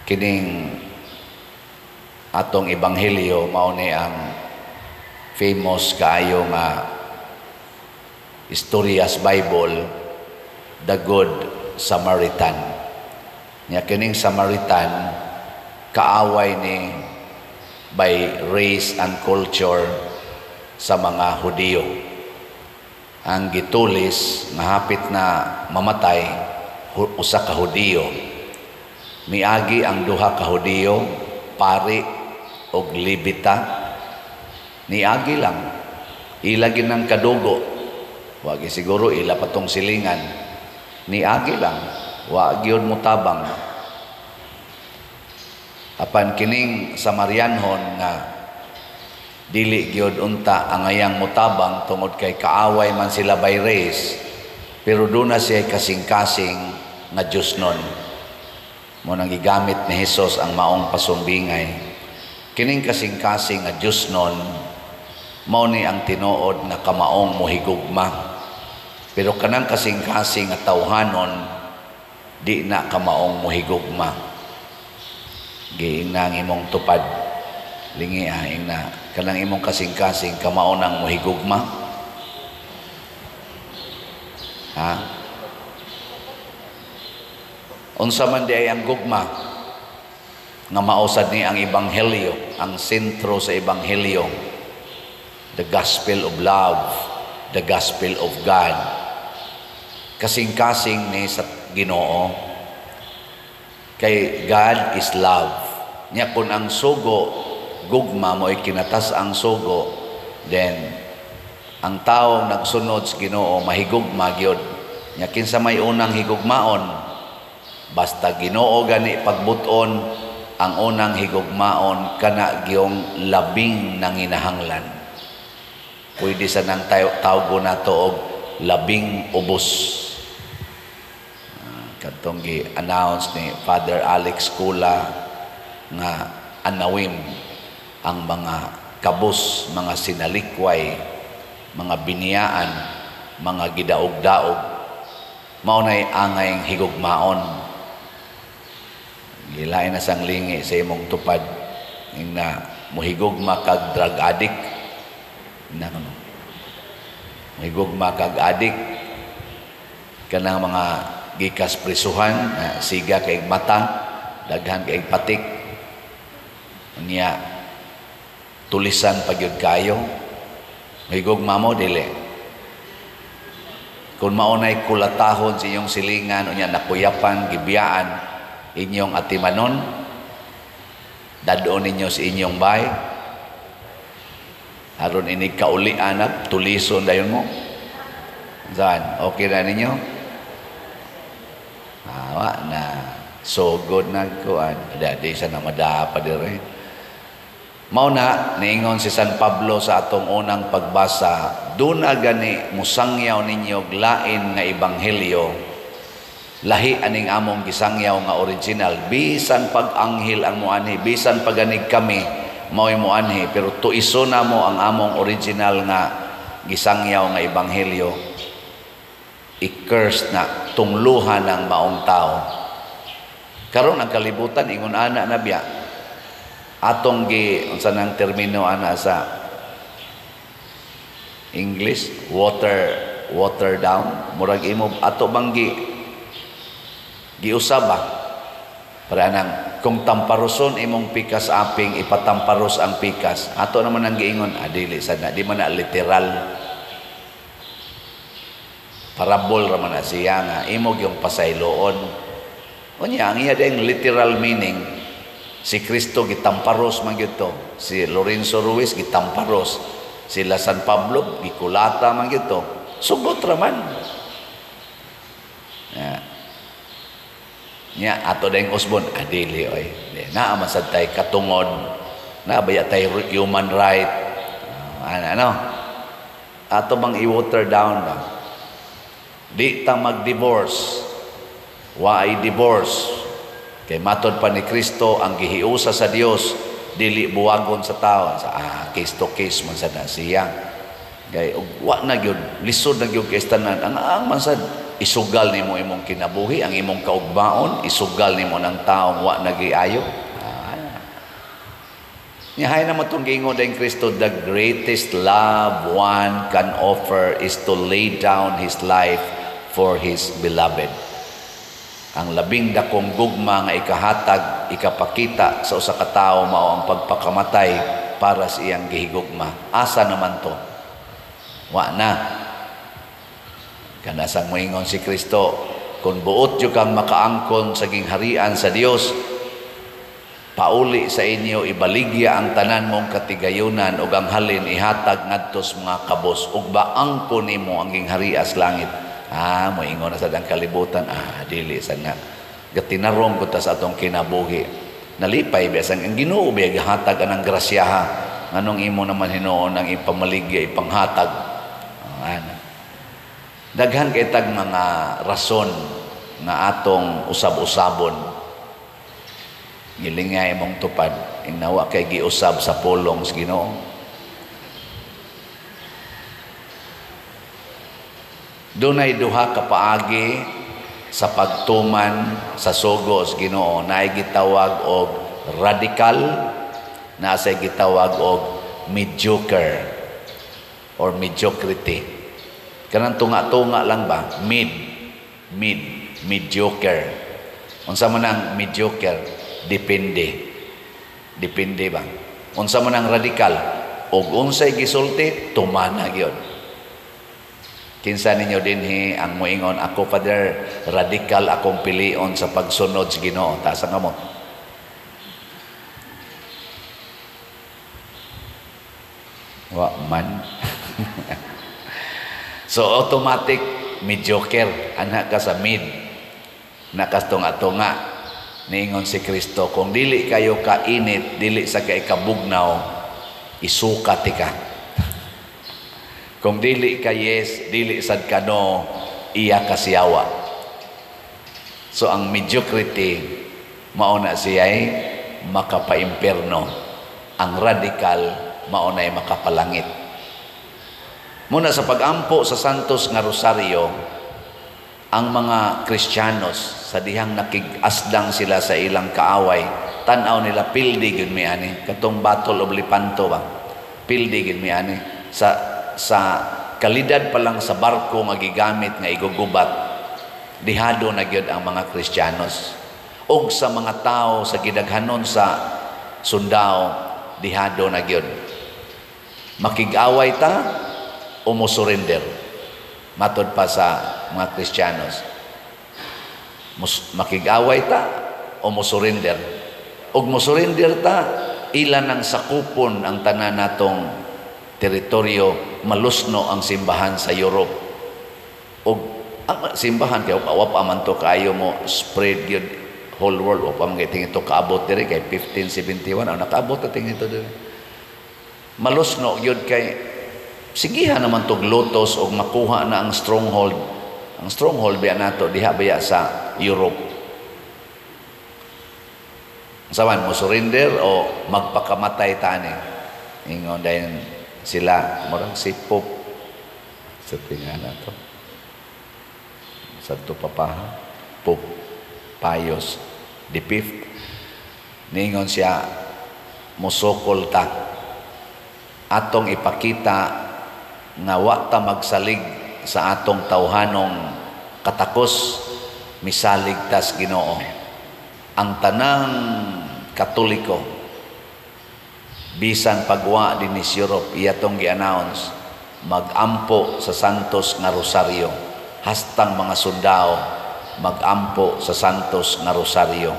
Kining atong ebanghelyo mao ni ang famous kaayo nga istorya sa Bible, the Good Samaritan. Nya kining Samaritan, kaaway ni by race and culture sa mga Hudiyo. Ang gitulis nga hapit na mamatay, usa ka Hudiyo. Miagi ang duha ka Hudiyo, pari og Levita. Niagi lang. Ila ginang kadugo. Wa siguro ila patong silingan. Niagi lang. Wa gyud motabang. Apan kining Samarianhon nga dili gyud unta angayang motabang tungod kay kaaway man sila by race, pero duna siya kasing-kasing nga Diyos nun. Mao nang gigamit ni Hesus ang maong pasumbingay. Kining kasing-kasing nga Diyos nun, mao ni ang tinuod nga kamaong mohigugma. Pero kanang kasing-kasing nga tawhanon, di na kamaong mohigugma. Giingna ang imong tupad. Lingi ah, ingna. Kanang imong kasing-kasing kamao nang mohigugma. Ha? Unsa man di ay ang gugma nga mausad ni ang ebanghelyo, ang sentro sa ebanghelyo, the gospel of love, the gospel of God. Kasing-kasing ni sa Ginoo, kay God is love. Nya kun ang sugo gugma, mo'y kinatas ang sugo, then ang taong nagsunod sa Ginoo mahigugma gyud. Nya kinsa may unang higugmaon? Basta Ginoo gani pagbuton, ang unang higugmaon kana gyung labing nanginahanglan. Pwede sa nang tawgo nato og labing ubos. Katong gi-announce ni Father Alex Kula nga anawim ang mga kabus, mga sinalikway, mga biniyaan, mga gidaog-daog, mao nay angay higugmaon. Gilain na sang lingi sa imong tupad na mohigugma kag drug addict na kuno. Mohigugma kag addict, kanang mga gikas prisuhan, siga kay mata, daghan kay patik. Unya tulisan pa gyud kayo. Mohigugma mo, dili? Kung maunay kulatahon sa inyong silingan, unya nakuyapan, gibiyaan, inyong atimanon, dadon ninyo sa inyong bay, aron inig kaulian at tulison dayon mo. Saan? Okay na ninyo? Awa na. So good na kuan. Di sa na madapa dire. Mao na niingon si San Pablo sa atong unang pagbasa, duna gani musangyaw ninyo lain nga ebanghelyo, lahi aning among gisangyaw nga original. Bisan pag-anghel ang muanhi, bisan paganig kami mao'y muanhi, pero tuiso na mo ang among original nga gisangyaw nga ebanghelyo, i-curse na, tungluhan ng maong tao. Karon ang kalibutan ingon ana na biya. Atong gi unsa nang termino ana sa English, water down, murag imo ato bang gi giusab ba? Para nang kung tamparoson imong pikas aping, ipatamparos ang pikas. Ato naman ang giingon, dili sad na, di man na literal. Parabol ra man na siya nga imo gyung pasayloon. Unya ang iya ding literal meaning, si Kristo gitamparos man gyud to, si Lorenzo Ruiz gitamparos, sila San Pablo gikulata man gyud to. Sugot ra man. Ya. Nya ato dayong usbon, dili oy. Naa man sad tay katungod, naa baya tay human right. Ano? Ato bang i-water down ba? Di ta mag-divorce. Waay divorce. Kay matod pa ni Kristo, ang gihiusa sa Dios dili buwagon sa tao. Sa case to case man sad na siya. Kay og wa na gyud, lisod na gyud kay tanan. Ang man sad Isugal nimo imong kinabuhi, ang imong kaugmaon, isugal nimo ng taong wa nagiayo. Nya hay naman itong giingon din Kristo, "The greatest love one can offer is to lay down his life for his beloved." Ang labing dakong gugma nga ikahatag, ikapakita sa usa ka tawo mao ang pagpakamatay para sa iyang gihigugma. Asa naman to? Wa na. Kanasang moingon si Kristo, kung buot jud kang makaangkon sa gingharian sa Dios, pauli sa inyo, ibaligya ang tanan mong katigayunan ug ang halin ihatag ngadto sa mga kabos ug baangkon nimo ang gingharian sa langit. Ah, moingon na sa dang kalibutan, ah, dili sa nga. Gatinarong ko ta sa atong kinabuhi. Nalipay biya ang Ginoo biya gihatag anang grasyaha. Nganong imo naman hinuon ang ipamaligya, ipanghatag? Ah, ana. Daghan kay tag mga rason nga atong usab-usabon. Gilingay imong tupad, inawa kay giusab sa pulong sa Ginoo. Dunay duha ka paagi sa pagtuman sa sugo sa Ginoo, naay gitawag og radical, naa say gitawag og mediocre or mediocrity. Kanang tunga-tunga lang ba? Mid, mid, mediocre. Unsa man ang mediocre? Depende. Depende ba? Unsa man ang radical? Og unsay gisulti, tumana gyud. Kinsa ninyo dinhi ang moingon, "Ako, Father, radical akong pilion sa pagsunod sa Ginoo"? Taas ang kamot. Wa man. So automatic mediocre, anak ka sa mid. Nakastunga-tunga. Niingon si Kristo, kung dili kayo kainit, dili sa kay kabugnaw, isuka ti ka. Kung dili ka yes, dili sad ka no, iya ka siyawa. So ang mediocrity, mao na siya'y makapaimpierno. Ang radical, mao na'y makapalangit. Muna sa pag-ampo sa Santos nga Rosario, ang mga Kristiyanos sa dihang nakig-asdang sila sa ilang kaaway, tan-aw nila pildi gyud mi ani, katong Battle of Lepanto ba? Pildi gyud mi ani sa kalidad pa lang sa barko nga gigamit nga igugubat, dihado na gyud ang mga Kristiyanos. Og sa mga tao sa gidaghanon sa sundao, dihado na gyud. Makig-away ta o mo surrender? Matod pa sa mga Kristiyanos, makig-away ta o mo surrender? Og mo surrender ta, ilan ang sakupon ang tanan natong teritoryo, malusno ang simbahan sa Europe. Og ang simbahan kay wa pa man to kaayo mo spread gyud whole world, wa pa man kay tingin to kaabot diri kay 1571 ang nakaabot ta tingin to diri. Malusno gyud kay sigihan naman tog lotos og makuha na ang stronghold. Ang stronghold biya nato diha biya sa Europe. Saman mo surrender o magpakamatay tani? Ingon dayon sila, murag si Pope sa tinga nato. Santo Papa, Pope Pius the Fifth. Ningon siya, musokol ta. Atong ipakita nga wa ta magsalig sa atong tawhanong katakos, misalig tas Ginoo. Ang tanang Katoliko bisan pagwa dinhi sa Europe, iya tong gi-announce magampo sa Santos nga Rosario, hastang mga sundao magampo sa Santos nga Rosario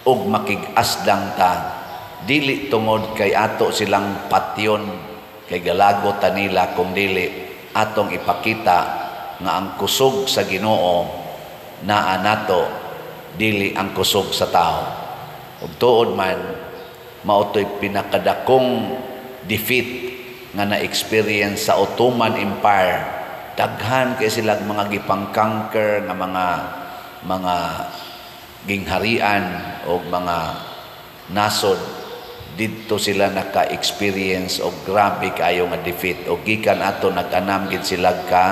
ug makig-asdang ta, dili tungod kay ato silang patyon kay galago ta nila, kung dili atong ipakita nga ang kusog sa Ginoo naa nato, dili ang kusog sa tao. Ug tuod man, mao to'y pinakadakong defeat nga na-experience sa Ottoman Empire. Daghan kay sila mga gipang-conquer nga mga gingharian o mga nasod. Didto sila naka-experience og grabe kaayo nga defeat. Og gikan ato nag-anam gid sila ka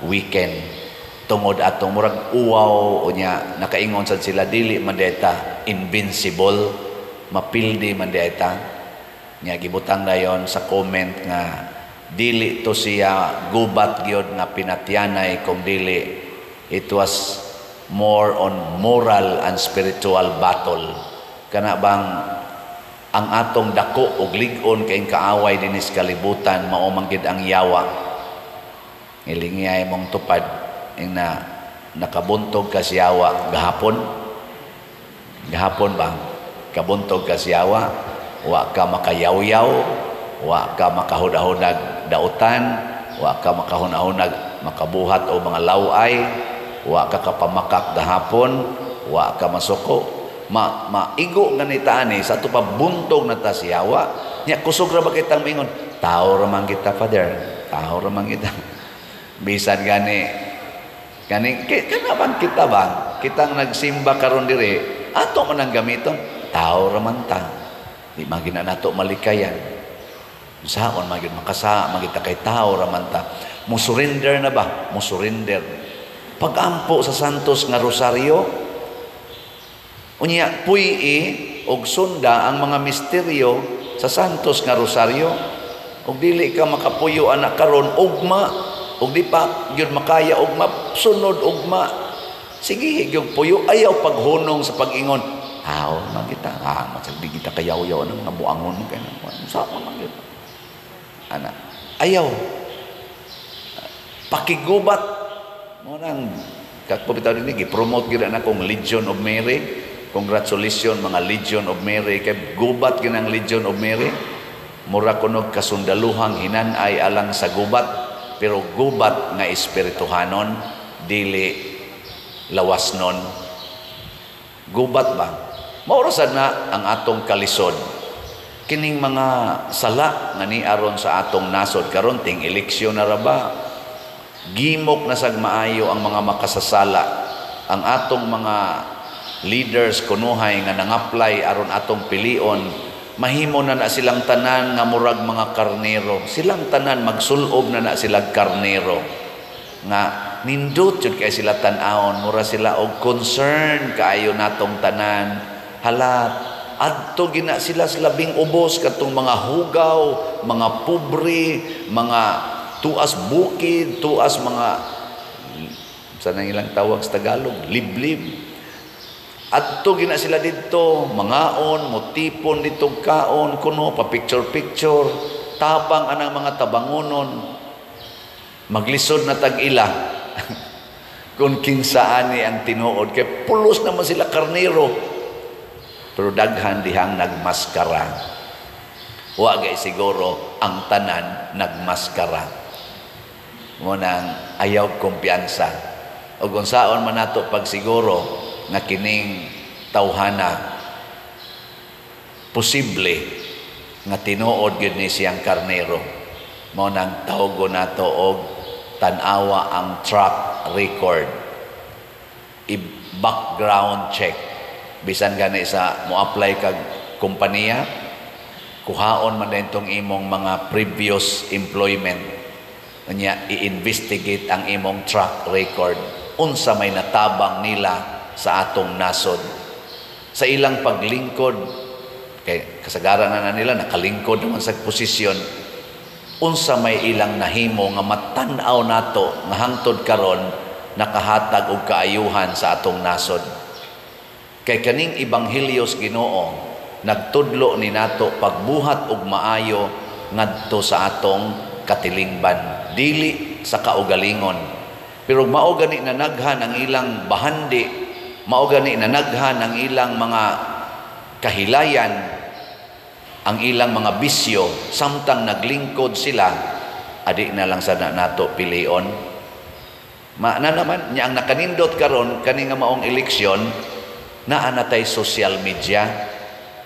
weekend. Tungod atong murag uwaw, unya nakaingon sad sila, dili man ta invincible, mapildi man ta. Nya gibutang dayon sa comment nga dili to siya gubat gyud nga pinatyanay, kung dili it was more on moral and spiritual battle. Kana bang ang atong dako og lig-on kayong kaaway dinis kalibutan mao man gid ang yawa. Ilingiyay mong tupad ing na nakabuntog ka sa yawa gahapon. Gahapon ba kabuntog ka sa yawa? Wa ka makayawyaw, wa ka makahunahunag dautan, wa ka makahunahunag makabuhat o mga laway, wa ka kapamakak gahapon, wa ka masuko. Ma maigo nga ni taani sa ato pa buntog na ta siyawa. Nya kusog ra ba kitang mingon, "Tao ra man kita, Father, tao ra man kita"? Bisan gani gani kana bang kita ba, kitang nagsimba karon diri, ato man ang gamiton, "Tao ra man ta, di man gina nato malikayan." Saon man gyud makasa man kita kay tao ra man ta. Mo surrender na ba, mo surrender pagampo sa Santos nga Rosaryo, unya puy-i og sunda ang mga misteryo sa Santos nga Rosaryo. Og dili ka makapuyo anak karon, ugma, og di pa gyud makaya ugma, sunod ugma, sige gyud puyo. Ayaw paghunong sa pag-ingon, "Aw man kita, ah, masag di kita kayaw-yaw ng mga buangon mo kay sa man kita ana." Ayaw pakigubat mo nang kakpo bitaw dinhi. Gi-promote gyud na akong Legion of Mary. Congratulations, mga Legion of Mary, kay gubat ginang Legion of Mary. Mura kunog kasundaluhang hinanay alang sa gubat, pero gubat nga espirituhanon, dili lawasnon. Gubat ba? Mao sad na ang atong kalisod. Kining mga sala nga niaron sa atong nasod karon, ting eleksyon na ra ba? Gimok na sag maayo ang mga makasasala. Ang atong mga leaders kunuhay nga nang-apply aron atong pilion, mahimo na na silang tanan nga murag mga karnero. Silang tanan magsulob na na sila karnero nga nindot jud kay sila tan-awon, mura sila og concern kaayo natong tanan. Hala, adto gina sila sa labing ubos, katong mga hugaw, mga pobre, mga tuas bukid, tuas mga sa nang ilang tawag sa Tagalog, liblib. Adto gina sila didto, mangaon, motipon dito kaon, kuno pa picture picture, tabang anang mga tabangonon. Maglisod na tag-ila kung kinsaani ang tinuod kay pulos naman sila karnero. Pero daghan dihang nagmaskara. Wa gay siguro ang tanan nagmaskara. Mo nang ayaw kumpiyansa. O kung saon man nato pagsiguro nga kining tawhana posible nga tinuod gyud ni siyang karnero? Mao nang tawgo nato og tan-awa ang track record, i-background check. Bisan gani sa mo apply kag kompanya, kuhaon man din tong imong mga previous employment. Unya i-investigate ang imong track record, unsa may natabang nila sa atong nasod sa ilang paglingkod, kay kasagaran na nila nakalingkod naman sa posisyon. Unsa may ilang nahimo nga matan-aw nato nga hangtod karon nakahatag og kaayuhan sa atong nasod? Kay kaning ebanghelyo sa Ginoo nagtudlo ni nato pagbuhat og maayo ngadto sa atong katilingban, dili sa kaugalingon. Pero mao gani na naghan ang ilang bahandi, mao gani na naghan ang ilang mga kahilayan, ang ilang mga bisyo samtang naglingkod sila, adi na lang sana nato pilion. Ma na naman nya ang nakanindot karon kani nga maong eleksyon, naa na tay social media.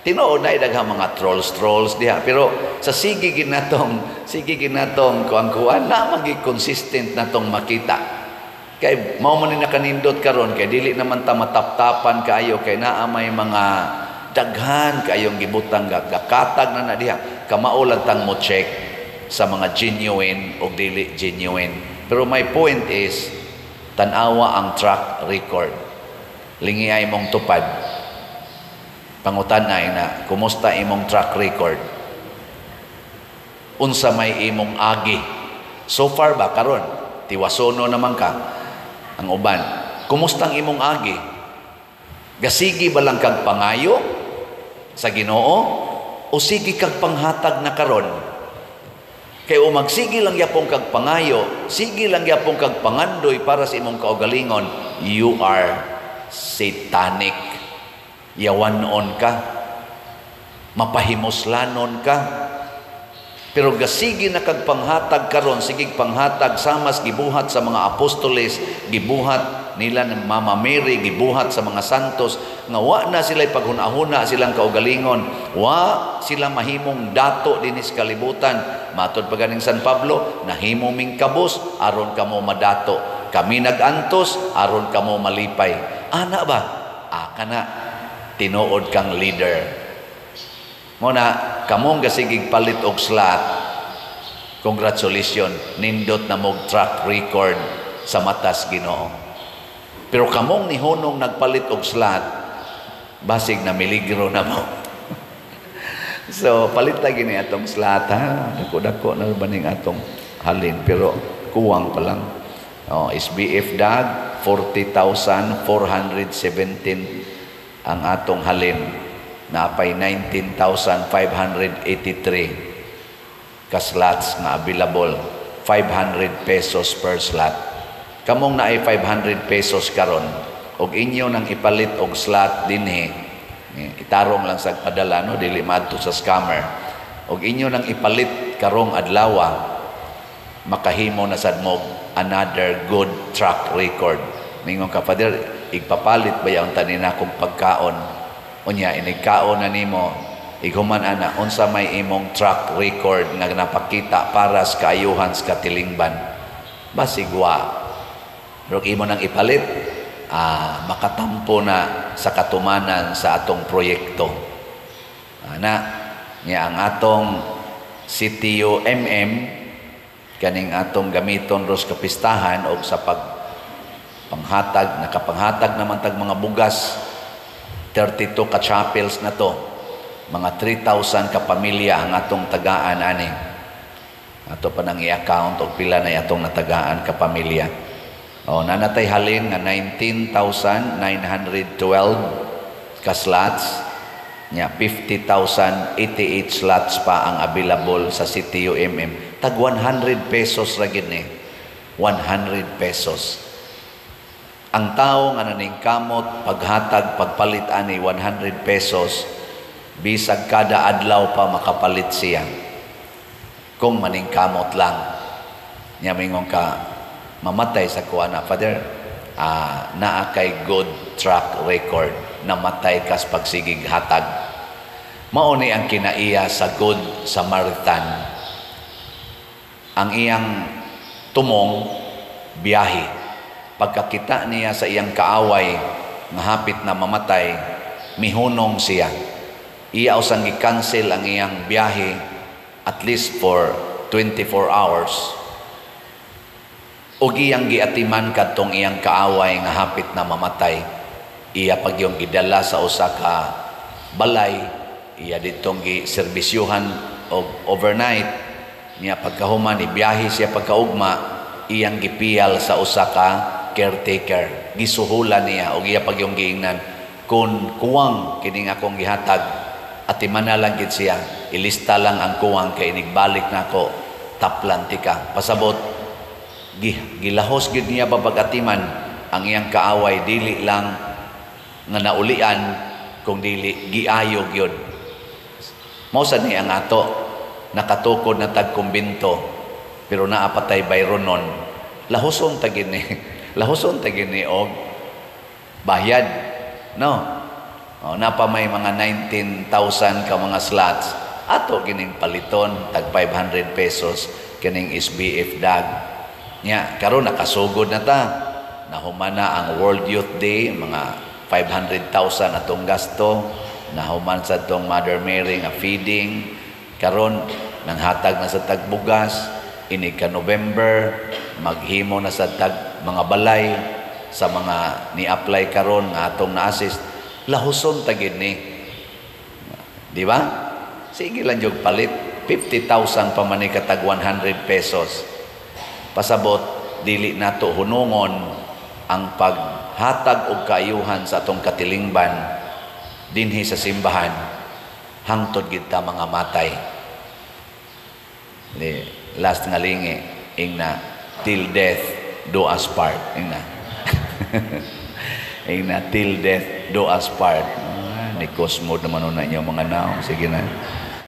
Tinuod na daghang mga trolls trolls diha, pero sa sige ginatong kuan-kuan na magi consistent natong makita kay mao man ni nakanindot karon, kay dili naman ta mataptapan kaayo kay naa may mga daghan kayong gibutang, gakatag na na diha. Kamao lang tang mo check sa mga genuine o dili genuine. Pero my point is Tan-awa ang track record. Lingi ay imong tupad. Pangutan ay na, kumusta imong track record? Unsa may imong agi? So far ba karon? Tiwasono naman ka ang uban. Kumusta ang imong agi? Gasigi ba lang kag pangayo sa Ginoo o sige kag panghatag na karon? Kay o magsige lang yapong kag pangayo, sige lang yapong kag pangandoy para sa imong kaugalingon, you are satanic. Yawanon ka. Mapahimuslanon ka. Pero gasige na kag panghatag karon, sige panghatag samas gibuhat sa mga apostoles, gibuhat nila ng Mama Mary, gibuhat sa mga santos, nga wa na sila paghuna-huna silang kaugalingon, wa sila mahimong dato dinis kalibutan. Matod pa ganing San Pablo, nahimo ming kabos aron kamo madato. Kami nagantos aron kamo malipay. Ana ba? Ah, kana tinuod kang leader. Mo na kamong gasigig palit og slot, congratulations, nindot na mog track record sa matas Ginoo. Pero kamong nihunong nagpalit og slot, basig na miligro na mo. So palit lagi ni atong slot, ha. Dako-dako na ba ning atong halin, pero kuwang pa lang. Oh, SBF DAG 40,417 ang atong halin. Naapay 19,583 ka slots nga available, 500 pesos per slot. Kamong naay 500 pesos karon og inyo nang ipalit og slot dinhi, itarong lang sa padala, no, dili madto sa scammer. Og inyo nang ipalit karong adlawa, makahimo na sad mo another good track record. Mingon ka, "Father, igpapalit ba yung tanin akong pagkaon?" Unya inigkaon na nimo, ighuman ana, unsa may imong track record nga napakita para sa kaayuhan sa katilingban? Basig wa. Pero imo nang ipalit, makatampo na sa katumanan sa atong proyekto. Ana, niya ang atong CTU MM kaning atong gamiton ros kapistahan og sa pag panghatag, nakapanghatag naman tag mga bugas, 32 ka chapels na to, mga 3,000 ka pamilya ang atong tagaan ani. Ato pa nang i-account og pila na atong natagaan ka pamilya. O nanatay halin nga 19,912 ka slots nya, 50,088 slots pa ang available sa CTUMM. Tag 100 pesos ra gid ni, 100 pesos. Ang tao nga naningkamot paghatag, pagpalit ani 100 pesos, bisag kada adlaw pa makapalit siya kung maningkamot lang niya. Mingon ka, "Mamatay sa kuha na, Father," naa kay good track record, namatay kas pagsigig hatag. Mao ni ang kinaiya sa Good Samaritan. Ang iyang tumong biyahe, pagkakita niya sa iyang kaaway nga hapit na mamatay, mihunong siya. Iya usang gi-cancel ang iyang biyahe at least for 24 hours. Ug iyang giatiman kadtong iyang kaaway nga hapit na mamatay. Iya pagyong gidala sa usa ka balay, iya ditong giserbisyuhan og overnight. Niya pagkahuman, ibiyahe siya pagkaugma, iyang gipiyal sa usa ka caretaker. Gisuhulan niya og iya pagyong giingnan, "Kung kuwang kining akong gihatag, atiman na lang gid siya, ilista lang ang kuwang kay inigbalik nako taplan tika." Pasabot, gilahos gid niya babag-atiman ang iyang kaaway, dili lang nga naulian kung dili giayo gyud. Mao sad ni ang ato, nakatukod na tag kumbento pero naa pa tay bayronon. Lahuson ta gini, lahuson ta gini og bayad, no? O, napa may mga 19,000 ka mga slots, ato gining paliton tag 500 pesos kining SBF DAG. Nya karon nakasugod na ta, nahuman na ang World Youth Day, mga 500,000 atong gasto. Nahuman sa atong Mother Mary nga feeding, karon nanghatag na sa tagbugas. Ini ka November maghimo na sa tag mga balay, sa mga ni-apply karon nga atong na-assist, lahuson ta gid ni. Di ba? Sige lang jud palit. 50,000 pa man ni katag 100 pesos. Pasabot, dili nato hunungon ang paghatag og kaayuhan sa atong katilingban dinhi sa simbahan hangtod gid ta mga matay. Di, last nga lingi, ingna, "Till death do us part." Ingna. Ingna, "Till death do us part." Ah, ni Cosmo naman una inyo mga naong. Sige na.